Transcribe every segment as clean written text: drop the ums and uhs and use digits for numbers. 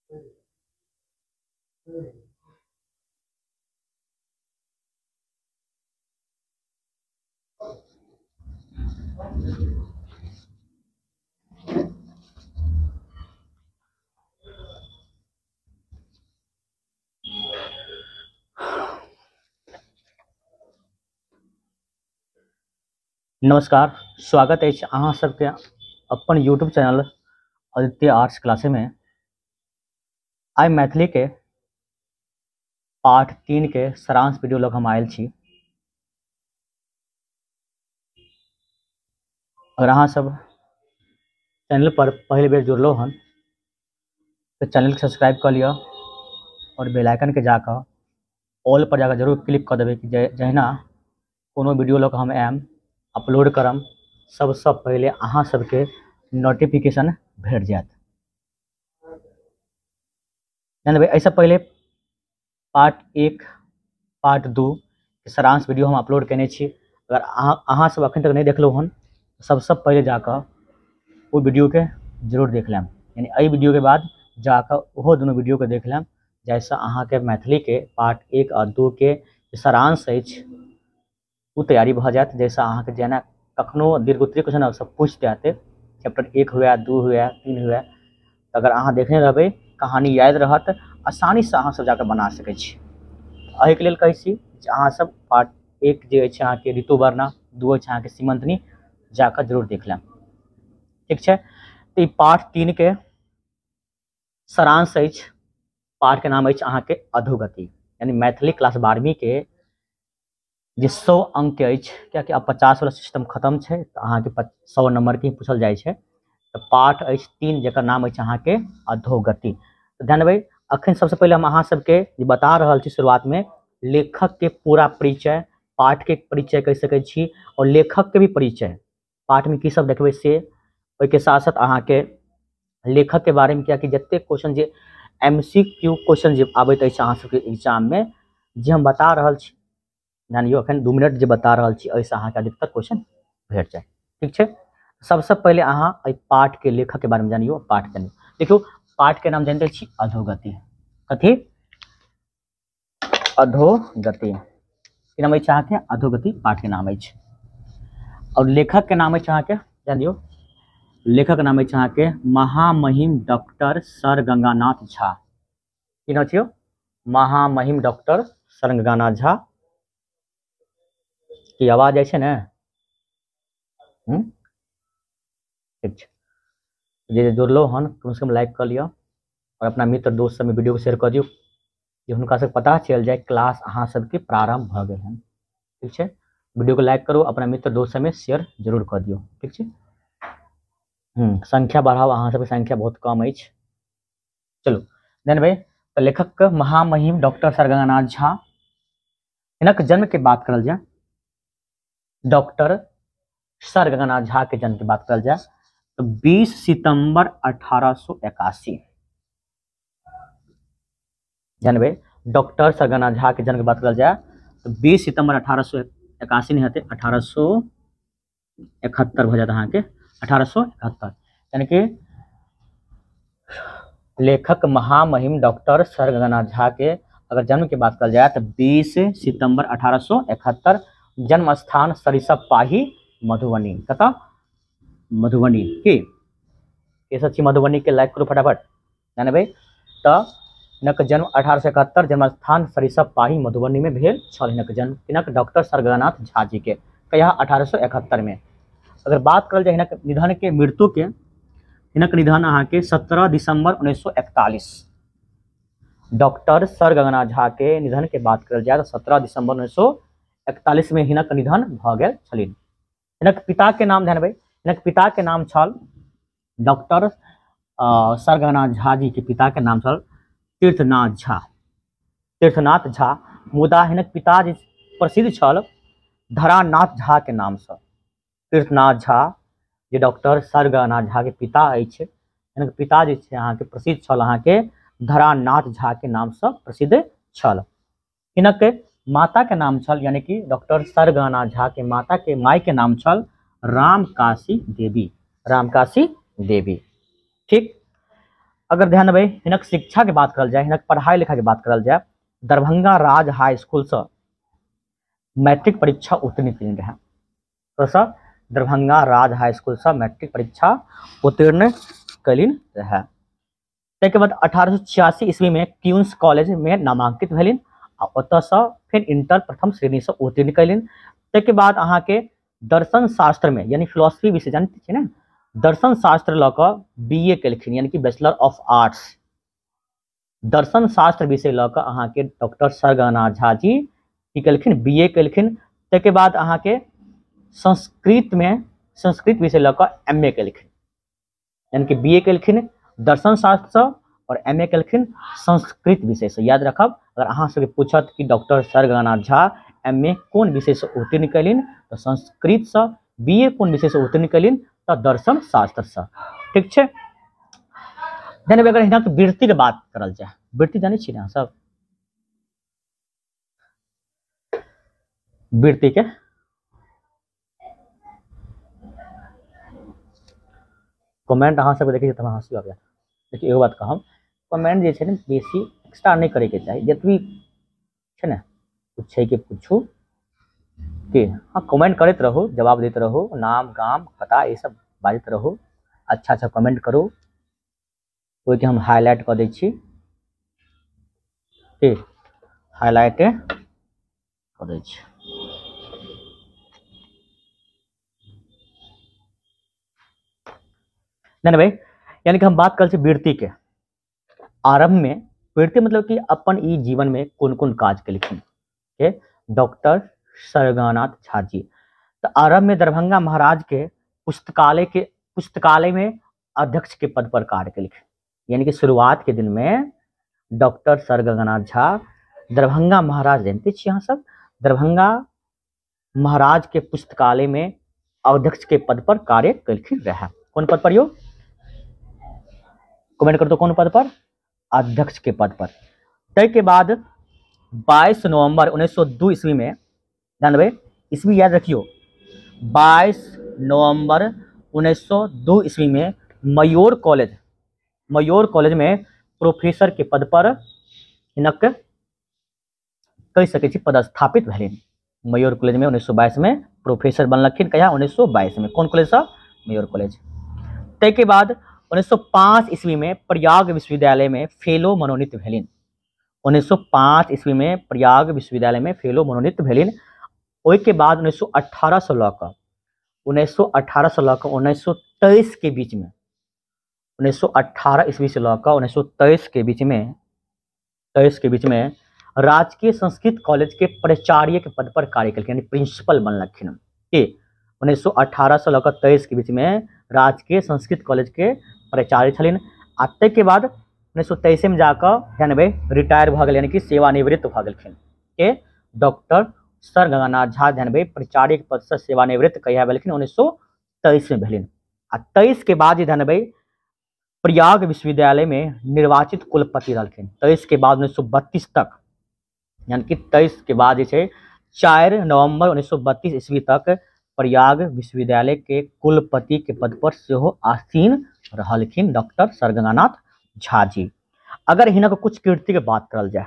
नमस्कार, स्वागत है अहाँ सबके अपन यूट्यूब चैनल आदित्य आर्ट्स क्लासे में। आइ मैथिली के पाठ 3 के सारांश वीडियो लग हम आयल छी। अगर अहाँ सब चैनल पर पहले बेर जुड़लो हन तो चैनल के सब्सक्राइब कर लिअ और बेल आइकन के जाकर ऑल पर जाकर जरूर क्लिक कर देबै कि जहिना कोनो वीडियो लग हम आयब अपलोड करम सबसे पहले अहाँ सबके नोटिफिकेशन भेट जायत। एहिसँ पहले पार्ट 1 पार्ट 2 के सारांश वीडियो हम अपलोड केने छी। अगर अहाँ सब अखन तक नहीं देखलहुँ हन सबसे पहले जाकर वो वीडियो के जरूर देख लेम, यानी एहि वीडियो के बाद जाकर ओहो दुनू वीडियो के देख लेम, जाहिसँ अहाँके मैथिली के पार्ट 1 और 2 के सारांश अछि ओ तैयारी भऽ जायत, जाहिसँ अहाँके जेना कखनो दीर्घ उत्तरीय क्वेश्चन सब पूछि जायत, चैप्टर 1 हुए 2 हुए 3 हुए, अगर अहाँ देखने रहबै कहानी याद रहत, आसानीसँ अहाँ सब जाकर बना सकै छी। एहिके लेल कहै छी जे अहाँ सब पार्ट 1 जे अछि अहाँके ऋतुवर्णा, 2 अछि अहाँके सीमंतनी, जाकर जरूर देख लेब। ठीक छै, तऽ ई पार्ट 3 के सारांश अछि। पाठ के नाम अछि अहाँके अधोगति, यानी मैथिली क्लास 12वीं के जे 100 अंक के अछि, कियाकि आब 50 वाला सिस्टम खत्म छै तऽ अहाँके 100 नंबर के ही पूछल जाइ छै। तऽ पाठ अछि 3 जकर नाम अछि अहाँके अधोगति। तऽ ध्यान देबै, अखन सबसे पहिले हम अहाँ सबके जे बता रहल छी शुरुआत में लेखक के पूरा परिचय, पाठ के परिचय कहि सकै छी और लेखक के भी परिचय, पाठ में की सब देखबै से, ओहिके साथ साथ अहाँके लेखक के बारे में, कियाकि जतेक क्वेश्चन जे MCQ question जे आबैत अछि अहाँ सबके एग्जाम में जे हम बता रहल छी, ध्यान दियौ अखन 2 मिनट जे बता रहल छी एहिसँ अहाँके अधिकतर क्वेश्चन भेट जाय। ठीक छै, सबसे पहिले अहाँ एहि पाठ के लेखक के बारे में जानियो, पाठ जानियो। देखियौ पाठ के नाम जानते छी अधोगति। कथी? अधोगति। की नाम अछि अहाँके? अधोगति पाठ के नाम अछि। और लेखक के नाम अछि अहाँके, ध्यान दियौ, लेखक के नाम अछि अहाँके महामहिम डॉक्टर सर गंगानाथ झा। की नाम छियौ? महामहिम डॉक्टर सर गंगानाथ झा। की आवाज जाइ छै ने? ठीक छै, जे जुड़लो हन कम से कम लाइक कर लिअ और अपना मित्र दोस्त सबमे वीडियो के शेयर कर दियौ जे हुनका सबके पता चलि जाय क्लास अहाँ सबके प्रारंभ भऽ गेल हन। ठीक छै, वीडियो के लाइक करू, अपना मित्र दोस्त सबमे शेयर जरूर कर दियौ। ठीक छै, संख्या बढ़ाउ, अहाँ सबके संख्या बहुत कम अछि। चलू ध्यान भाई, तऽ लेखक महामहिम डॉक्टर सर गंगानाथ झा, हिनक जन्म के बात करल जाय, डॉक्टर सर गंगानाथ झा के जन्म के बात करल जाय तो 20 सितंबर 1881, जानबे डॉक्टर सर गंगानाथ झा के जन्म के बात करल जाय तो 20 सितंबर 1881 नहीं होते, 1871 हो जाता अहाँके, 1871, यानी कि लेखक महामहिम डॉक्टर सर गंगानाथ झा के अगर जन्म के बात करल जाय तो 20 सितंबर 1871, जन्म स्थान सरिसब पाही मधुबनी। कतऽ? मधुबनी। की के सब छी मधुबनी के लाइक करू फटाफट। जानबै तऽ हिनक जन्म 1871, जन्म स्थान सरिसब पाही मधुबनी में भेल छल हिनक जन्म, हिनक डॉक्टर सर गंगानाथ झा जी के। कहिया? 1871 में। अगर बात करल जाय हिनक निधन के, मृत्यु के, हिनक निधन अहाँके 17 दिसंबर 1941, डॉक्टर सर गंगानाथ झा के निधन के बात करल जाय तो 17 दिसंबर 1941 में हिनक निधन भऽ गेल छलनि। हिनक पिता के नाम ध्यान देबै, हिनक पिता के नाम छल डॉक्टर सर गंगानाथ झा जी के पिता के नाम छल तीर्थनाथ झा, तीर्थनाथ झा। मुदा हिनक पिता जे प्रसिद्ध छल धरानाथ झा के नामसँ। तीर्थनाथ झा जे डॉक्टर सर गंगानाथ झा के पिता अछि, हिनक पिता जे छै अहाँके प्रसिद्ध छल अहाँके धरानाथ झा के नामसँ प्रसिद्ध छल। हिनक माता के नाम छल, यानी कि डॉक्टर सर गंगानाथ झा के माता के माय के नाम छल रामकाशी देवी, रामकाशी देवी। ठीक, अगर ध्यान देबै हिनक शिक्षा के बात करल जाय, हिनक पढ़ाई लिखाई के बात करल जाय, दरभंगा राज हाई स्कूल से मैट्रिक परीक्षा उत्तीर्ण केने रहे। तो दरभंगा राज हाई स्कूल से मैट्रिक परीक्षा उत्तीर्ण कैलिन रहे। ताहिके बाद 1886 ईस्वी में क्वींस कॉलेज में नामांकित भेलिन आ ओतऽसँ फेर इंटर प्रथम श्रेणी से उत्तीर्ण कैलिन। ताहिके बाद अहाँके दर्शन शास्त्र में यानी फिलोसफी विषय जानते छियै ने, दर्शन शास्त्र लऽ कऽ बी ए केलखिन, यानी कि बैचलर ऑफ आर्ट्स। दर्शन शास्त्र विषय लऽ कऽ अहाँके डॉक्टर सर गंगानाथ झा जी की केलखिन, बी ए केलखिन। ताहिके बाद अहाँके संस्कृत में संस्कृत विषय लऽ कऽ एम ए केलखिन, यानी कि बी ए केलखिन दर्शन शास्त्रसँ और एम ए केलखिन संस्कृत विषयसँ। याद रखब, अगर अहाँ सबके पूछत कि doctor sir Ganganath Jha M A कोन विषयसँ उत्तीर्ण केलनि, तऽ संस्कृतसँ, बी ए कोन विषयसँ उत्तीर्ण केलनि, तऽ दर्शन शास्त्रसँ। ठीक छै। ध्यान, अगर हिनक वृत्तिके बात करल जाय, वृत्ति जानै छी ने अहाँ सब? वृत्ति के कमेंट अहाँ सबके देखै छी तऽ हमरा हँसी आबैया। देखियौ एगो बात कहब, कमेंट जे छै ने बेसी एक्स्ट्रा नहि करैके चाही, जतबी छै ने पूछैके पूछू कि हाँ, कमेंट करैत रहू, जवाब दैत रहू, नाम गाम पता ई सब बाजैत रहू, अच्छा अच्छा कमेंट करू, ओहिके हम हाईलाइट कऽ दै छी, ठीक, हाईलाइट कऽ दै छी। नहीं भाई, यानी कि हम बात कर छी वृत्ति के आरंभ में। वृत्ति मतलब कि अपन ई जीवन में कोन कोन काज केलखिन के डॉक्टर सर गंगानाथ झा जी। तो आरंभ में दरभंगा महाराज के पुस्तकालय में अध्यक्ष के पद पर कार्य केलखिन, यानी कि शुरुआत के दिन में डॉक्टर सर गंगानाथ झा दरभंगा महाराज, जानते छी अहाँ सब, दरभंगा महाराज के पुस्तकालय में अध्यक्ष के पद पर कार्य केलखिन रहे। कोन पद पर यो कमेंट कर दो, कौन पद पर? अध्यक्ष के पद पर। तय के बाद 22 नवंबर 1902 ईस्वी में, ध्यान देबै ईस्वी याद रखियो, 22 नवंबर 1902 ईस्वी में मयूर कॉलेज में प्रोफेसर के पद पर हिनक कहि सकै छी पदस्थापित भेलनि। मयूर कॉलेज में 1922 में प्रोफेसर बनलखिन। कहिया? 1922 में। कोन कॉलेज सँ? मयूर कॉलेज। तय के बाद 1905 ईस्वी में प्रयाग विश्वविद्यालय में फेलो मनोनीत भेलिन। 1905 ईस्वी में प्रयाग विश्वविद्यालय में फेलो मनोनीत भेलिन। ओहिके बाद 1918 से लऽ कऽ 1918 से लऽ कऽ 1923 के बीच में, 1918 ईस्वी से लऽ कऽ 1923 के बीच में, 23 के बीच में राजकीय संस्कृत कॉलेज के प्राचार्य के पद पर कार्य केलखिन, यानी प्रिंसिपल बनलखिन। के 1918 से लऽ कऽ 23 के बीच में राजकीय संस्कृत कॉलेज के प्राचार्य छलिन। आ ताहिके बाद 1923 में जाकऽ ध्यान देबै रिटायर भऽ गेल, यानी कि सेवानिवृत्त भऽ गेलखिन। के डॉक्टर सर गंगानाथ झा ध्यान देबै प्राचार्य के पद से सेवानिवृत्त कहिया भेलखिन? 1923 में भेलिन। आ 23 के बाद ध्यान देबै प्रयाग विश्वविद्यालय में निर्वाचित कुलपति रहलखिन। 23 के बाद 1932 तक, यानी कि 23 के बाद जे छै 4 नवंबर 1932 ईस्वी तक प्रयाग विश्वविद्यालय के कुलपति के पद पर सेहो आसीन रहलखिन डॉक्टर सर गंगानाथ झा जी। अगर हिनक कुछ कीर्ति के बात करल जाय,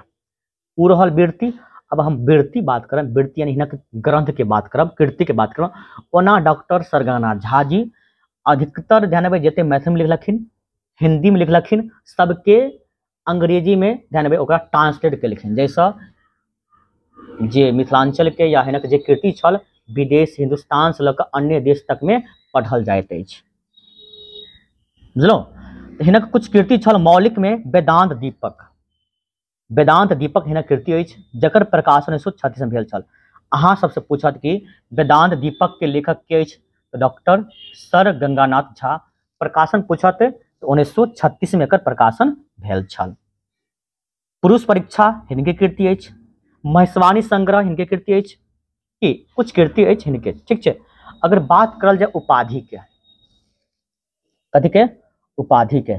उ रहल वृत्ति। अब हम वृत्ति बात करब, वृत्ति यानी हिनक ग्रंथ के बात करब, कीर्ति के बात करब। ओना डॉक्टर सर गंगानाथ झा जी अधिकतर ध्यान देबै जते मैथिली में लिखलखिन, हिंदी में लिखलखिन, सबके अंग्रेजी में ध्यान देबै ओकरा ट्रांसलेट केलखिन, जाहिसँ जे मिथिलांचल के या हिनक जे कृति छल विदेश हिंदुस्तान से लऽ कऽ अन्य देश तक में पढ़ल जाइत अछि। बुझलहुँ? हिनक कुछ कृति छल मौलिक में वेदांत दीपक, वेदांत दीपक हिनक कृति अछि, जकर प्रकाशन 1936 में भेल छल। अहाँ सबसे पूछत कि वेदांत दीपक के लेखक के अछि, तऽ डॉक्टर सर गंगानाथ झा। प्रकाशन पूछत तऽ 1936 में एकर प्रकाशन भेल छल। पुरुष परीक्षा हिनके कृति अछि, महेशवाणी संग्रह हिनके कृति अछि, कि कुछ कृति अछि हिनके। ठीक छै। अगर बात करल जाय उपाधि के, कथी के? उपाधि के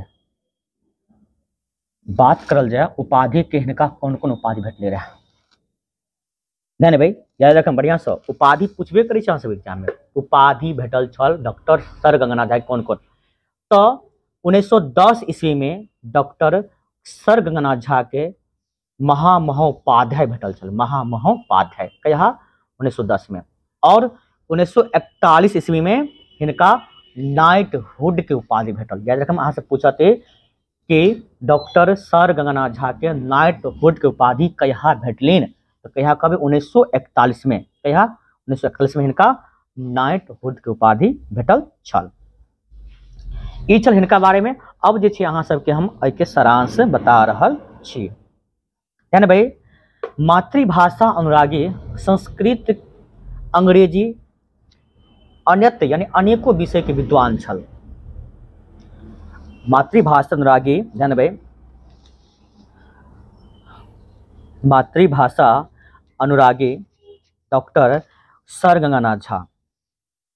बात करल जाय, उपाधि के हिनका कौन कौन उपाधि भेटले रहे? नहीं भाई याद रखम बढ़िया से, उपाधि पूछबे करै छै अहाँ सब एग्जाम में। उपाधि भेटल छल डॉक्टर सर गंगानाथ झा कौन कौन? तो 1910 ईस्वी में डॉक्टर सर गंगानाथ झा के महामहोपाध्याय भेटल छल। महामहोपाध्याय कहिया? 1910 में। और 1941 ईस्वी में हिनका नाइटहुड के उपाधि भेटल। याद रखम, अहाँ से पूछते कि डॉक्टर सर गंगानाथ झा के नाइटहुड के उपाधि कहिया भेटलिन, तो कहिया कब? 1941 में। कहिया? 1941 में हिनका नाइटहुड के उपाधि भेटल छल। ई छल हिनका बारे में। अब जे छै अहाँ सबके हम एहिके सारांश बता रहल छी। यानी भाई मातृभाषा अनुरागी, संस्कृत, अंग्रेजी अन्यत्र यानी अनेकों विषय के विद्वान छल। मातृभाषा अनुरागी, ध्यान भाई, मातृभाषा अनुरागी डॉक्टर सर गंगानाथ झा,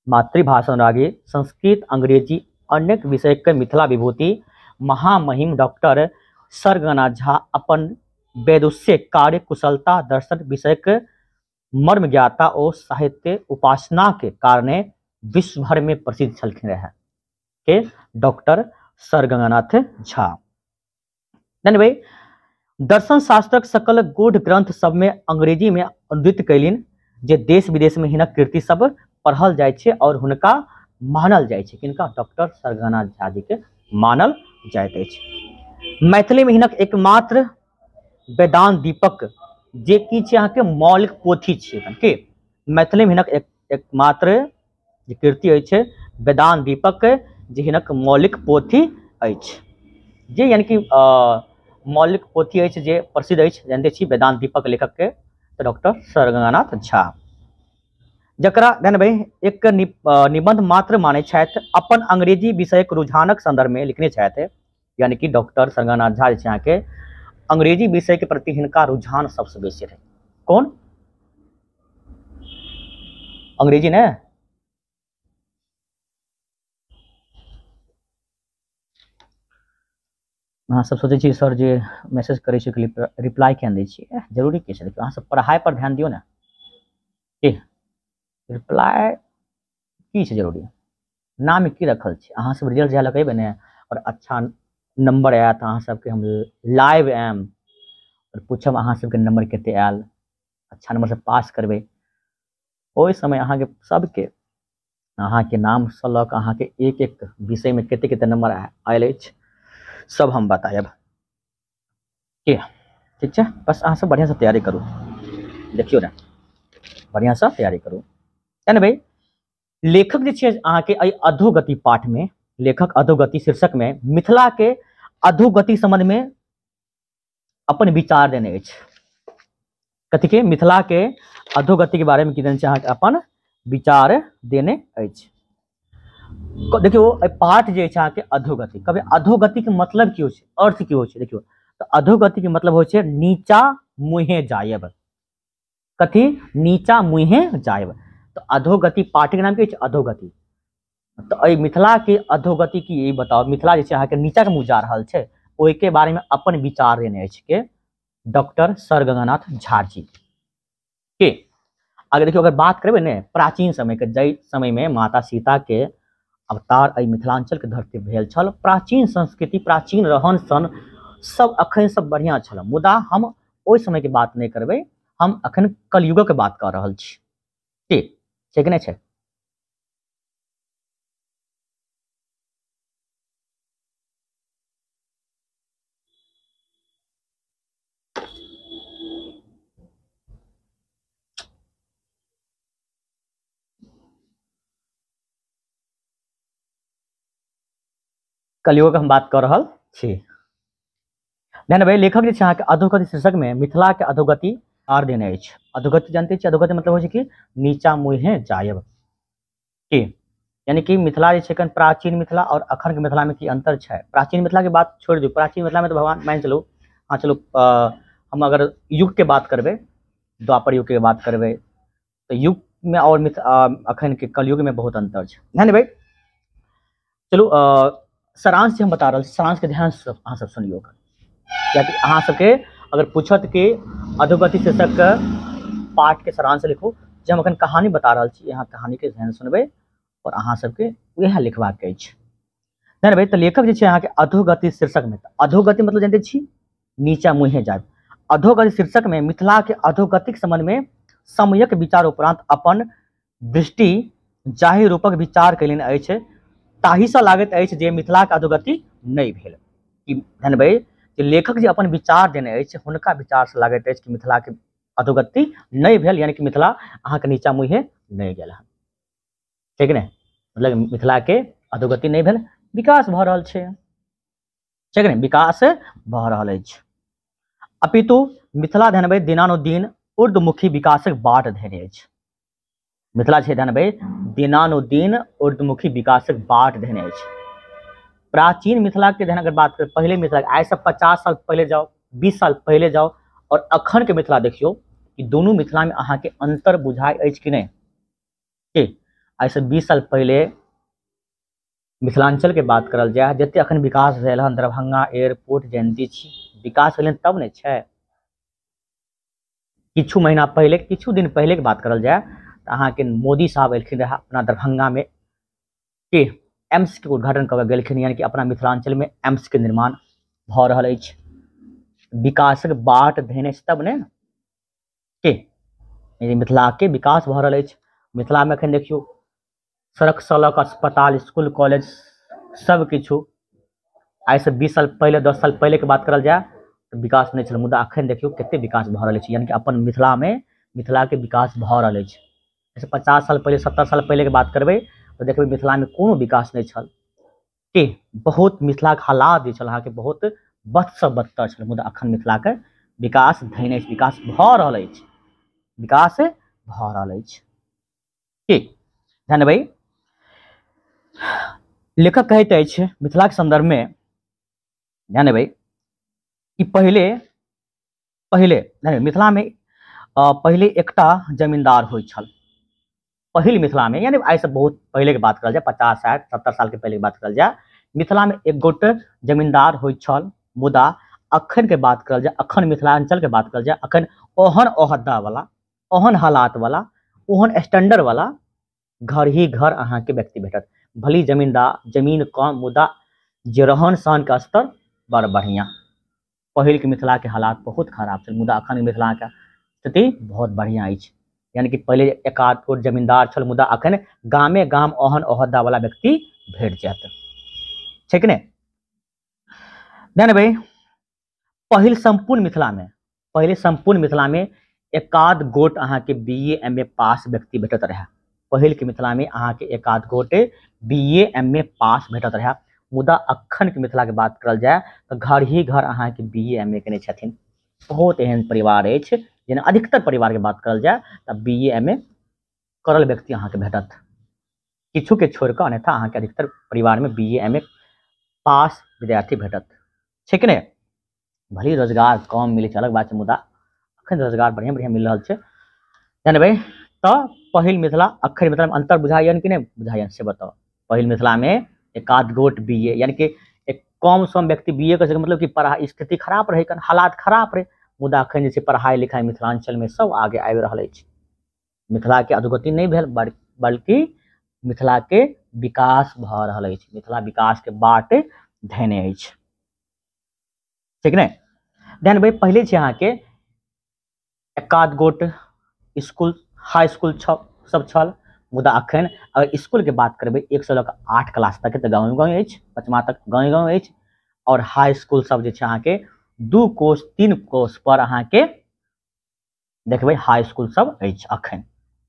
मातृभाषा अनुरागी, संस्कृत, अंग्रेजी अनेक विषय के मिथिला विभूति महामहिम डॉक्टर सर गंगानाथ झा अपन वैदुष्य कार्य कुशलता दर्शन विषयक मर्म ज्ञाता और साहित्य उपासना के कारणे विश्व भर में प्रसिद्ध छलखिन रहे के डॉक्टर सर गंगानाथ झा। भाई दर्शन शास्त्रक सकल गूढ़ ग्रंथ सब में अंग्रेजी में अनुदित कैलिन, जे देश विदेश में हिनक कृति सब पढ़ल जाइ छै और हुनका मानल जाइ छै। किनका? डॉक्टर सर गंगानाथ झा जी के मानल जाइत अछि। मैथिली में हिनक एकमात्र वेदांत दीपक जे की छै अहाँके मौलिक पोथी छै के मैथिली में हिनक एकमात्र जे कृति अछि वेदांत दीपक, जे हिनक मौलिक पोथी अछि, जे यानी कि मौलिक पोथी अछि जे प्रसिद्ध अछि, जानते छी वेदांत दीपक लेखक के डॉक्टर सर गंगानाथ झा, जकरा ध्यान भाई एक निबंध मात्र मानै छथि, अपन अंग्रेजी विषयक रुझानक संदर्भ में लिखने छथि। यानी कि डॉक्टर सर गंगानाथ झा जे अहाँके अंग्रेजी विषय के प्रति हिनका रुझान सबसे बेसी रहे। कौन? अंग्रेजी ने? अहाँ सब सोचै छी सर जे मैसेज करै छी रिप्लाई किया दै छियै? जरूरी की छै? देखियौ अहाँ सब पढ़ाइ पर ध्यान दियौ ने, की रिप्लाई की छै जरूरी? नाम की रखल छै? अहाँ सब रिजल्ट जाय लग अयबै ने और अच्छा नंबर आयत, अहाँ सबके हम लाइव आयब और पूछब अहाँ सबके नंबर कते आयल, अच्छा नंबर से पास करबै, ओहि समय अहाँके सबके अहाँके नामसँ लऽ कऽ अहाँके एक एक विषयमे कते कते नंबर आयल अछि सब हम बतायब। के ठीक छै? बस अहाँ सब बढ़िआँसँ तैयारी करू, देखियौ ने बढ़िआँसँ तैयारी करू। ने भाई लेखक जे छै अहाँके एहि अधोगति पाठ में, लेखक अधोगति शीर्षक में मिथिला के अधोगति संबंध में अपन विचार देने अछि। कथी के? मिथिला के अधोगति के बारे में की देने छै अहाँके अपन विचार देने अछि। देखियौ पाठ जे छै अहाँके अधोगति, कभी अधोगति के मतलब की होइ छै, अर्थ की होइ छै? देखियौ तऽ अधोगति के मतलब होइ छै नीचा मुँहे जायब। कथी? नीचा मुँहे जायब। तऽ अधोगति पाठ के नाम की छै? अधोगति। तऽ एहि मिथिला के अधोगति की बताउ, मिथिला जे छै अहाँके नीचा के मुँह जा रहल छै, ओहिके बारे में अपन विचार देने अछि के डॉक्टर सर गंगानाथ झा जी के। आगे देखियौ अगर बात करबै ने प्राचीन समय के, जाहि समय में माता सीता के अवतार एहि मिथिलांचल के धरती भेल छल, प्राचीन संस्कृति, प्राचीन रहन सहन सब अखन सब बढ़िया छल, मुदा हम ओहि समय के बात नहि करबै, हम अखन कलयुगक बात कऽ रहल छी। ठीक छै कि नहि छै? कलयुगक हम बात कऽ रहल छी। ध्यान भाई लेखक जे छै अहाँके अधोगति शीर्षक में मिथिला के अधोगति आर देने अछि। अधोगति जानते छी? अधोगति मतलब होइ छै कि नीचा मुँहे जायब, की यानी कि मिथिला जे छै प्राचीन मिथिला और अखन के मिथिला में की अंतर छै। प्राचीन मिथिला के बात छोड़ि दियौ, प्राचीन मिथिला में तऽ भगवान मान चलू, हाँ चलू हम अगर युग के बात करबै, द्वापर युग के बात करबै तऽ युग में और अखन के कलयुग में बहुत अंतर छै। ध्यान भाई चलू सारांश जे हम बता रहल छी, सारांश के ध्यान से अहाँ सब सुनियौ, कियाकि अहाँ सबके अगर पूछत कि अधोगति शीर्षक पाठ के सारांश लिखू, जे हम अखन कहानी बता रहल छी, यहाँ कहानी के ध्यान सुनबै और अहाँ सबके वएह लिखबाक अछि। ध्यान तऽ लेखक जे छै अहाँके अधोगति शीर्षक में, अधोगति मतलब जानते छी नीचा मुँहे जायब, अधोगति शीर्षक में मिथिला के अधोगतिक संबंध में सम्यक विचार उपरांत अपन दृष्टि जाहि रूपक विचार कयलनि अछि ताहिसँ लागैत अछि जे मिथिलाके अधोगति नहि भेल। ई ध्यान जे लेखक जे अपन विचार देने अछि हुनका विचारसँ लागैत अछि कि मिथिलाके अधोगति नहि भेल, यानी कि मिथिला अहाँके नीचा मुँहे नहि गेल हन। ठीक ने, मतलब मिथिलाके अधोगति नहि भेल, विकास भऽ रहल छै। ठीक ने, विकास भऽ रहल अछि। अपितु मिथिला ध्यान दिनानुदिन ऊर्ध्वमुखी विकासक बाट धेने अछि। मिथिला छै ध्यान दिनानुदिन ऊर्ध्वमुखी विकासक बाट धेने अछि। प्राचीन मिथिला के ध्यान अगर बात करें, पहले मिथिला आइ से 50 साल पहले जाओ, 20 साल पहले जाओ और अखन के मिथिला देखियो कि दोनों मिथिला में अहाँ के अंतर बुझाय अछि कि नहीं। कि आइ से 20 साल पहले मिथिलांचल के बात करल जाय, जते अखन विकास भेल हन, दरभंगा एयरपोर्ट जयंती छी, विकास भेल तब ने छै। किछु महीना पहले, किछु दिन पहले के बात करल जाय तो अहाँ के मोदी साहब एलखिन रहे अपना दरभंगा में के एम्स के उद्घाटन कऽ गेलखिन, यानी कि अपना मिथिलांचल में एम्स के निर्माण भऽ रहल अछि। विकासक बाट धेने तब ने के मिथिला के विकास भऽ रहल अछि। मिथिला में अखन देखियौ सड़क से लऽ कऽ अस्पताल, स्कूल, कॉलेज सब किछु आइ से 20 साल पहले, 10 साल पहले के बात करल जाय तऽ विकास नहि छल, मुदा अखन देखियौ कते विकास भऽ रहल अछि। यानी कि अपन मिथिला में मिथिला के विकास भऽ रहल अछि। जैसे 50 साल पहले, 70 साल पहले के बात करबै तऽ देखबै मिथिला में कोनो विकास नहि छल। के बहुत मिथिलाके हालात जे छल अहाँके बहुत बदसँ बदतर छल, मुदा अखन मिथिलाके विकास धैने अछि, विकास भऽ रहल अछि, विकास भऽ रहल अछि। ठीक, ध्यान देबै। लेखक कहैत अछि मिथिलाके संदर्भ में, ध्यान देबै कि पहले पहले मिथिला में पहले एकटा जमींदार होइ छल। पहिल मिथिला में, यानी आइ से बहुत पहले के बात करल जाय, 50 60 70 साल के पहले के बात करल जाय, मिथिला में एक गोट जमींदार होइ छल। मुदा अखन के बात करल जाय, अखन मिथिलांचल के बात करल जाय, अखन ओहन ओहदा वाला, ओहन हालात वाला, ओहन स्टैंडर्ड वाला घर ही घर अहाँ के व्यक्ति भेटत। भली जमींदार जमीन कम, मुदा जे रहन सहन के स्तर बड़ बढ़िया। पहिल के मिथिला के हालात बहुत खराब छल, मुदा अखन मिथिला के स्थिति बहुत बढ़िया अछि। यानी कि पहले एक आध गोट जमींदार छल, मुदा अखन गामे गाम ओहन ओहदा वाला व्यक्ति भेट जायत। ठीक ने, ध्यान देबै। पहिल संपूर्ण मिथिला में, पहले संपूर्ण मिथिला में एकाध गोट अहाँ के बी ए एम ए पास व्यक्ति भेटत रहे। पहिल के मिथिला में अहाँ के एकाध गोट बी ए एम ए पास भेटत रहे, मुदा अखन के मिथिला के बात करल जाय तो घर ही घर अहाँ के बी ए एम ए केने छथिन। बहुत एहन परिवार अछि जेना अधिकतर परिवार के बात करल जाय तो बी ए एम ए करल व्यक्ति अहाँ के भेटत, किछु के छोड़ कऽ, अन्यथा अहाँ के अधिकतर परिवार में बी ए एम ए पास विद्यार्थी भेटत। ठीक ने, भले रोजगार कम मिले छै अलग बात छै, मुदा अखन रोजगार बढ़िया बढ़िया मिल रहल छै। ध्यान देबै। तऽ पहिल मिथिला अखन मिथिला में अंतर बुझाइयन कि नहि बुझाइयन से बताओ। पहिल मिथिला में एकाध गोट बी ए, यानी कि एक कम सम व्यक्ति बी ए कर सके, मतलब कि पढ़ाई स्थिति खराब रहे, हालात खराब रहे, मुदा अखन जे छै पढ़ाई लिखाई मिथिलांचल में सब आगे आबि रहल अछि। मिथिला के अधोगति नहि भेल, बल्कि मिथिला के विकास भऽ रहल अछि, मिथिला विकास के बाट धेने अछि। ठीक ने, ध्यान देबै। पहिले छै अहाँके एकाध गोट स्कूल, हाई स्कूल सब छल, मुदा अखन अगर स्कूल के बात करबै 1 से लऽ कऽ 8 क्लास तक तऽ गाँव गाँव अछि, 5वां तक गाँव गाँव अछि। और हाई स्कूल सब जे छै अहाँके 2 कोस 3 कोस पर अहाँके देखबै हाई स्कूल सब अछि। अखन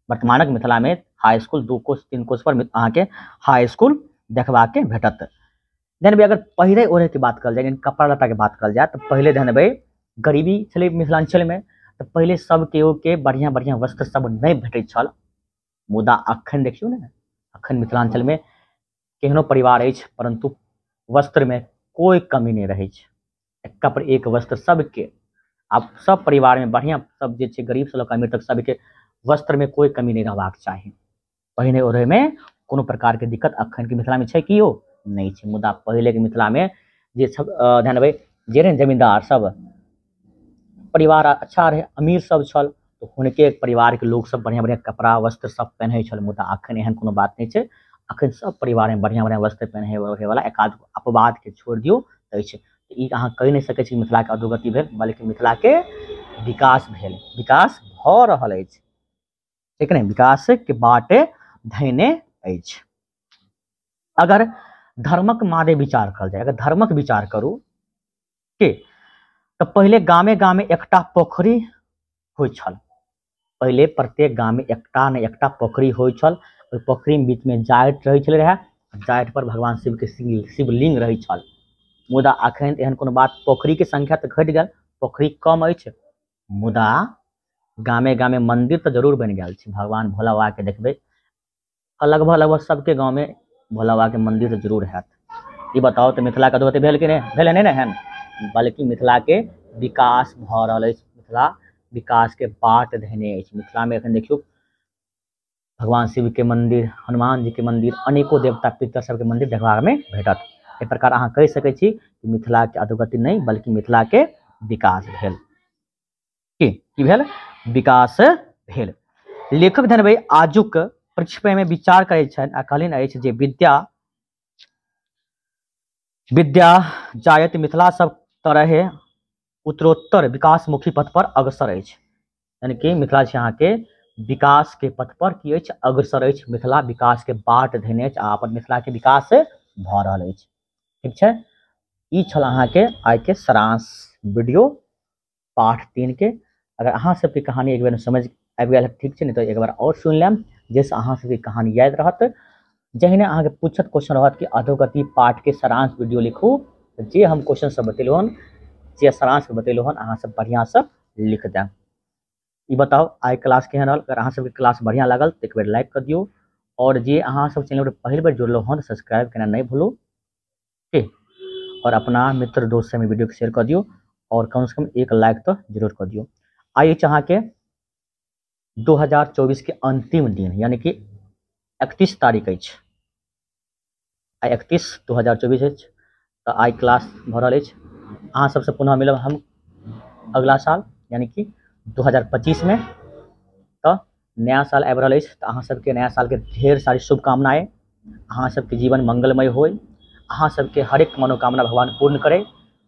वर्तमानक मिथिला में हाई स्कूल 2 कोस 3 कोस पर अहाँके हाई स्कूल देखबाके भेटत। ध्यान देबै। अगर पहिरे ओढ़े के बात करल जाय, यानी कपड़ा लत्ता के बात करल जाय, तो पहले ध्यान देबै गरीबी छलै मिथिलांचल में, तो पहले सब केओ के बढ़िया बढ़िया वस्त्र सब नहीं भेटैत छल। मुदा अखन देखियौ ने, अखन मिथिलांचल में केहनो परिवार अछि परंतु वस्त्र में कोई कमी नहीं रहै छै, एक पर एक वस्त्र सबके। आब सब परिवार में बढ़िया सब जे छै, गरीब से लऽ कऽ अमीर तक सबके वस्त्र में कोई कमी नहीं रहबाक चाही। पहिने ओढ़े में कोनो प्रकार के दिक्कत अखन के मिथिला में छै कि यौ नहीं छै। मुदा पहले के मिथिला में जे सब ध्यान देबै जे रहे जमींदार सब परिवार अच्छा रहे, अमीर सब छल, तो हुनके परिवार के लोग सब बढ़िया बढ़िया कपड़ा वस्त्र सब पहनै छल। मुदा अखन एहन कोनो बात नहीं छै, अखन सब परिवारमे बढ़िआँ बढ़िआँ वस्त्र पहिने ओढ़ैवला एकाध अपवादके छोड़ि दियौ अछि। ई अहाँ कहि नहि सकै छी मिथिलाके अधोगति भेल, बल्कि मिथिलाके विकास भेल, विकास भऽ रहल अछि, ठीक ने, विकासके बाट धयने अछि। अगर धर्मक मादे विचार करल जाय, अगर धर्मक विचार करू के तऽ पहिले गामे गामे एकटा पोखरि होइ छल। पहिले प्रत्येक गाममे एकटा ने एकटा पोखरि होइ छल। ओहि पोखरिमे बीचमे जाइत रहै छलै रहए, जाइत पर भगवान शिवके शिवलिंग रहै छल। मुदा अखन एहन कोनो बात, पोखरिके संख्या तऽ घटि गेल, पोखरि कम अछि, मुदा गामे गामे मंदिर तऽ जरूर बनि गेल छै। भगवान भोला बाबाके देखबै लगभग लगभग सबके गाँवमे भोला बाबाके मंदिर तऽ जरूर हैत। ई बताउ तऽ मिथिलाके अधोगति भेल कि नहि? भेलै नहि ने एहन, बल्कि मिथिलाके विकास भऽ रहल अछि, मिथिला विकासके बाट धेने अछि। मिथिलामे एखन देखियौ भगवान शिवके मंदिर, हनुमान जीके मंदिर, अनेको देवता पितर सबके मंदिर देखबामे भेटत। एहि प्रकार अहाँ कहि सकै छी कि मिथिलाके अधोगति नहि बल्कि मिथिलाके विकास भेल। की की भेल? विकास भेल। लेखक धनबै आजुक परिप्रेक्ष्यमे विचार करै छनि आ कहलनि अछि जे विद्या विद्या जायत मिथिला सब तरहे उत्तरोत्तर विकासमुखी पथ पर अग्रसर अछि। यानी कि मिथिला छै अहाँके विकास के पथ पर की अछि, अग्रसर अछि। मिथिला विकास के बाट धेने अछि आ अपन मिथिला के विकास भऽ रहल अछि। ठीक छै, ई छल अहाँके आइ के सारांश वीडियो पाठ 3 के। अगर अहाँ सबके कहानी एक बेर समझ आबि गेल ठीक छै, नहि तऽ एक बार आओर सुनि लेब जाहिसँ अहाँ सबके कहानी याद रहत। जहिने अहाँके पूछत क्वेश्चन रहत कि अधोगति पाठ के सारांश वीडियो लिखू, जे हम क्वेश्चन सब बतेलहुँ हन, जे सारांश बतेलहुँ हन, अहाँ सब बढ़िआँसँ लिख देब। ई बताउ आइ क्लास केहन रहल? अगर अहाँ सबके क्लास बढ़िआँ लागल तऽ एक बेर लाइक कऽ दियौ, आओर जे अहाँ सब चैनल पर पहिल बेर जुड़लहुँ हन सब्सक्राइब केना नहि भूलू, ठीक, और अपना मित्र दोस्त से वीडियो के शेयर कऽ दियौ, और कम से कम एक लाइक तो जरूर कऽ दियौ। आइ अछि अहाँके 2024 के अंतिम दिन, यानी कि 31 तारीख अछि। आइ 31/2024 अछि, तऽ आइ क्लास भऽ रहल अछि। अहाँ सबसँ पुनः मिलब हम अगला साल, यानी कि 2025 में। तऽ नया साल आबि रहल अछि, तऽ अहाँ सबके नया सालके ढेर सारी शुभकामनाएं। अहाँ सबके जीवन मंगलमय होय, अहाँ सबके हरेक मनोकामना भगवान पूर्ण करे।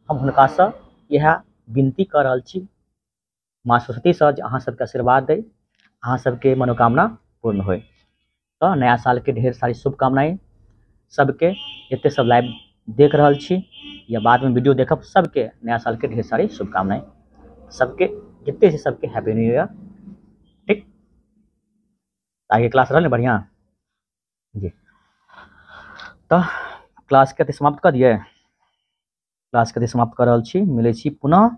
हम हुनकासँ इएह विनती कऽ रहल छी माँ सरस्वतीसँ जे अहाँ सबके आशीर्वाद दै, अहाँ सबके मनोकामना पूर्ण होय। तऽ नया सालके ढेर सारी शुभकामनाएं सबके, जते सब लाइव देख रहल छी या बादमे वीडियो देखब, सबके नया सालके ढेर सारी शुभकामनाएं, सबके जते छै सबके हैप्पी न्यू ईयर। ठीक, आगे क्लास रहल ने बढ़िआँ जी, तऽ क्लास के समाप्त कऽ दियै। क्लास के समाप्त कऽ रहल छी, मिलै छी पुनः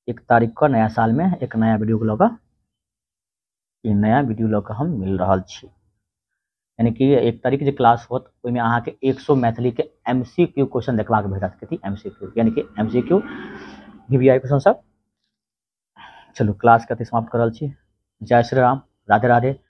1 तारीख के नया साल में एक नया वीडियो के लऽ कऽ। ई नया वीडियो लऽ कऽ हम मिल रहल छी, यानी कि 1 तारीख जे क्लास होत ओहिमे अहाँके 100 मैथिली के MCQ question देखबाक भेटत। कथी? MCQ, यानी कि MCQ VVI question सब। चलू क्लास के समाप्त कर रहल छी। जय श्री राम, राधे राधे।